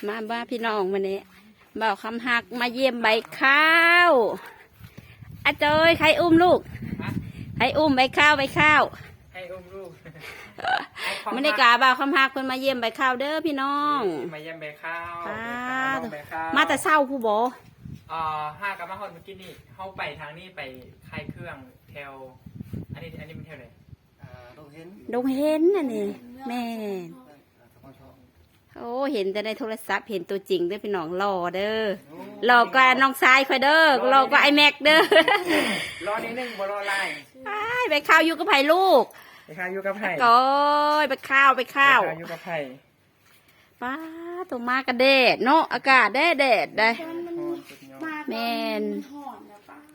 ມາ ມາພີ່ນ້ອງ ມື້ນີ້ບ່າວຄຳຮັກມາຢ້ຽມໃບຂ້າວ. ອາເຈີຍ ໃຜອຸ້ມລູກ? ໃຜອຸ້ມໃບຂ້າວ? ໃບຂ້າວ ໃຜອຸ້ມລູກ? ມື້ນີ້ກະບ່າວຄຳຮັກເພິ່ນມາຢ້ຽມໃບຂ້າວເດີພີ່ນ້ອງ. ມາຢ້ຽມໃບຂ້າວ. ມາແຕ່ເຊົ້າພຸ້ນບໍ? ອ່າ ຫາກະມາຮອດມື້ກີ້ນີ້. ເຮົາໄປທາງນີ້ ໄປຂາຍເຄື່ອງແຖວ ອັນນີ້ ອັນນີ້ມັນແຖວໃດ? ອ່າ ດົງເຫັນ ດົງເຫັນອັນນີ້. ແມ່ນ. ໂອ້ ເຫັນແຕ່ໃນໂທລະສັບ ເຫັນຕົວຈິງເດີພີ່ນ້ອງ. ຫຼໍ່ເດີ ຫຼໍ່ກວ່ານ້ອງຊາຍຂ້ອຍເດີ ຫຼໍ່ກວ່າອ້າຍແມັກເດີ. ຫຼໍ່ນິດໜຶ່ງ ບໍ່ຫຼໍ່ຫຼາຍ. ອ້າຍ ໃບຂ້າວຢູ່ກັບໃຜລູກ? ໃບຂ້າວຢູ່ກັບໃຜ? ໂອ້ຍ ໃບຂ້າວ ໃບຂ້າວ ໃບຂ້າວຢູ່ກັບໃຜ? ປ້າ ໂຕມາກະແດດເນາະ ອາກາດແດດໆ ໄດ໋. ແມ່ນ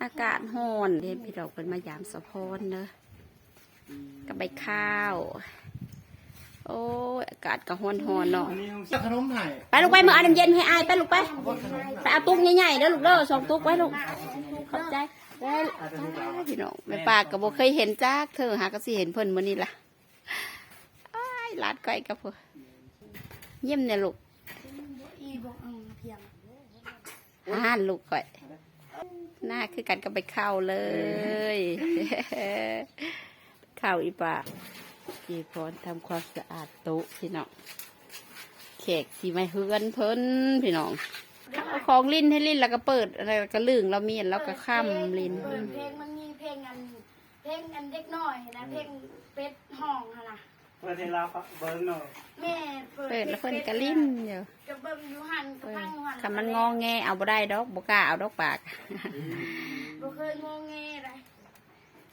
ອາກາດຮ້ອນເດ້. ພີ່ນ້ອງເພິ່ນມາຢາມສາວພອນເດີ ກັບໃບຂ້າວ. ໂອ້ຍ ອາກາດກະຮ້ອນໆ ເນາະ. ອັນນີ້ເຮົາຊື້ຂະໜົມໃຫ້. ໄປລູກໄປ ເມືອເອົານ້ຳເຢັນໃຫ້ອ້າຍ ໄປລູກໄປ. ເອົາຂະໜົມໃຫ້ ໄປເອົາຕຸກໃຫຍ່ໆ ເດີລູກເດີ ສອງຕຸກໄວ້ລູກ. ຂອບໃຈ. ພີ່ນ້ອງ ແມ່ປ້າກະບໍ່ເຄີຍເຫັນຈັກເທື່ອ ຫາກະຊິເຫັນເພິ່ນມື້ນີ້ລະ. ອ້າຍ ຫຼານຂ້ອຍກະພຸ້ນ ຍິ້ມແດ່ລູກ. ອ່າ ລູກຂ້ອຍ ໜ້າຄືກັນກັບໃບຂ້າວເລີຍ. ເຂົ້າອີ່ປາ ເຈພອນທຳຄວາມສະອາດໂຕະພີ່ນ້ອງ. ແຂກຊິມາເຮືອນເພິ່ນພີ່ນ້ອງ. ເອົາຂອງຫຼິ້ນໃຫ້ຫຼິ້ນ ແລ້ວກະເປີດ ແລ້ວກະລຶ້ງ ລາວມີອັນ ລາວກະຄ້ຳຫຼິ້ນ. ເປີດເພງ ມັນມີເພງອັນ ເພງອັນເດັກນ້ອຍຫັ້ນນະ ເພງເປັດຮ້ອງຫັ້ນນະ. ເປີດໃຫ້ລາວເບິ່ງເນາະ. ແມ່ນ ເປີດ ເປີດແລ້ວເພິ່ນກະຫຼິ້ນຢູ່ ກະເບິ່ງຢູ່ຫັ້ນ ກະຟັງຢູ່ຫັ້ນ. ຄັນມັນງໍແງເອົາບໍ່ໄດ້ດອກ ບໍ່ກ້າເອົາດອກປາກ. ບໍ່ເຄີຍງໍແງໃດ.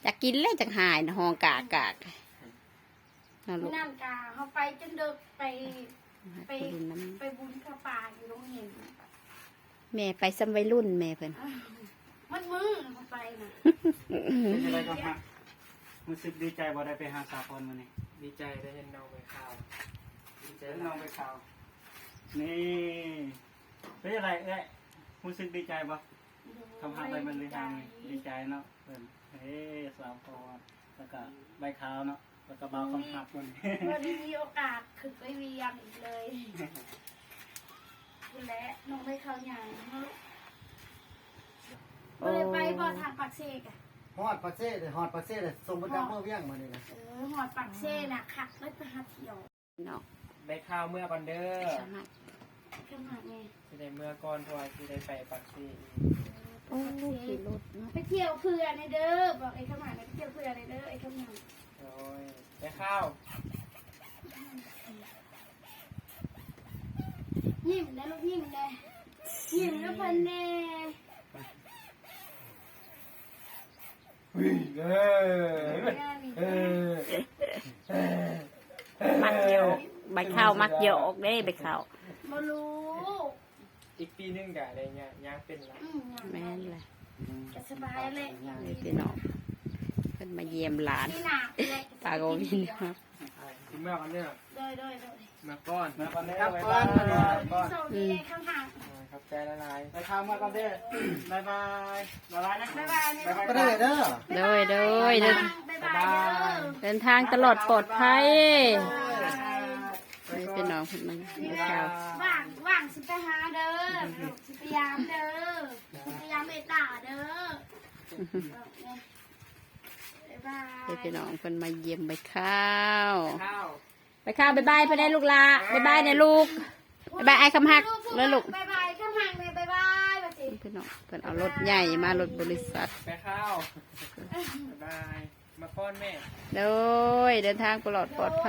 ຢາກກິນແລ້ວຈັ່ງຫາຍນະ ຮ້ອງກາກໆ ນະລູກ. ມື້ນັ້ນກະເຮົາໄປຈົນເດິກ ໄປ ໄປ ໄປບຸນຜ້າປ່າຢູ່ໂຮງຮຽນ. ແມ່ໄປສ່ຳໄວລຸ້ນແມ່ເພິ່ນ. ມັນມື້ເຮົາໄປນະ. ເປັນຈັ່ງໃດກໍຮັກ ຮູ້ສຶກດີໃຈບໍ່ ໄດ້ໄປຫາສາຄອນມື້ນີ້? ດີໃຈໄດ້ເຫັນນ້ອງໃບຂາວ. ດີໃຈເຫັນນ້ອງໃບຂາວ. ນີ້ ເປັນຈັ່ງໃດເອື້ອຍ ຮູ້ສຶກດີໃຈບໍ່? ໂດຍ ຄຳຮັກໄດ້ບັນລືທາງນີ້ ດີໃຈເນາະ. ເພິ່ນ ເອີ ສາວພອນ ແລ້ວກະໃບຂາວເນາະ. ແລ້ວກະບ່າວຄຳຮັກເພິ່ນ ບໍ່ໄດ້ມີໂອກາດຂຶ້ນໄປວຽງອີກເລີຍ. ພຸ້ນແຫຼະ ນ້ອງໄດ້ເຂົ້າຍ່າງເນາະ. ບໍ່ໄດ້ໄປບໍ່ທາງປາກເຊກະ? ຮອດປາກເຊ ຮອດປາກເຊແລ້ວ ສົ່ງເພິ່ນກັບເມືອວຽງມື້ນີ້ນະ. ເອີ ຮອດປາກເຊນະ ຄັກເລີຍ ໄປຫາທ່ຽວເນາະ. ໄດ້ຂ່າວເມືອກ່ອນເດີ ຄຳຮັກ ຄຳຮັກແມ່. ຊິໄດ້ເມືອກ່ອນ ເພາະວ່າຊິໄດ້ໄປປາກເຊອີກ. ໂອ້ ຂີ່ລົດເນາະ. ໄປທ່ຽວເພື່ອແດ່ເດີ ບອກໄອ້ຄຳຮັກ ໄປທ່ຽວເພື່ອແດ່ເດີ ໄອ້ຄຳຮັກ. ໂດຍ ໄດ້ຂ່າວ. ຍິ້ມແດ່ລູກ ຍິ້ມແດ່ ຍິ້ມນຳເພິ່ນແດ່. ເອີ ເອີ ມັກຫຍອກ ໃບຂ້າວມັກຫຍອກເດ້ ໃບຂ້າວ. ບໍ່ຮູ້ ອີກປີໜຶ່ງກະໄດ້ຍ່າງ ຍ່າງເປັນລະ. ອືມ ຍ່າງ ແມ່ນແຫຼະ ກະສະບາຍແຫຼະ. ພີ່ນ້ອງເພິ່ນມາຢ້ຽມຫຼານ ປາກະວິນ. ເມືອກ່ອນເດີ ໂດຍ ໂດຍ ໂດຍ. ມາກ່ອນ ມາກ່ອນເດີ ກັບກ່ອນ ບາຍບາຍ ໂຊກດີເດີຄຳຫາ. ຂອບໃຈຫຼາຍໆ ໄປທາງມາກ່ອນເດີ ບາຍບາຍ ບາຍບາຍນະ ບາຍບາຍ ບາຍບາຍເດີ ໂດຍ ໂດຍ ເດີນທາງ ເດີນທາງຕະຫຼອດປອດໄພ. ໂດຍ ພີ່ນ້ອງເພິ່ນມາເຂົ້າ ວ່າງ ວ່າງຊິໄປຫາເດີ ຊິໄປຢາມເດີ ຊິໄປຢາມເອຕາເດີ. ບາຍບາຍ ເດີ ພີ່ນ້ອງເພິ່ນມາຢ້ຽມໃບຂ້າວ ຂ້າວ. ໄປຄ່າ ບາຍບາຍເພິ່ນແດ່ລູກຫຼ້າ ບາຍບາຍແດ່ລູກ ບາຍບາຍອ້າຍຄຳຮັກເດີລູກ ບາຍບາຍຄຳຮັກແດ່ ບາຍບາຍ ວ່າຊິ. ພີ່ນ້ອງເພິ່ນເອົາລົດໃຫຍ່ມາ ລົດບໍລິສັດ ໄປຂ່າວ ບາຍບາຍ ມາກ່ອນແມ່. ໂດຍ ເດີນທາງປະຫຼອດປອດໄພ.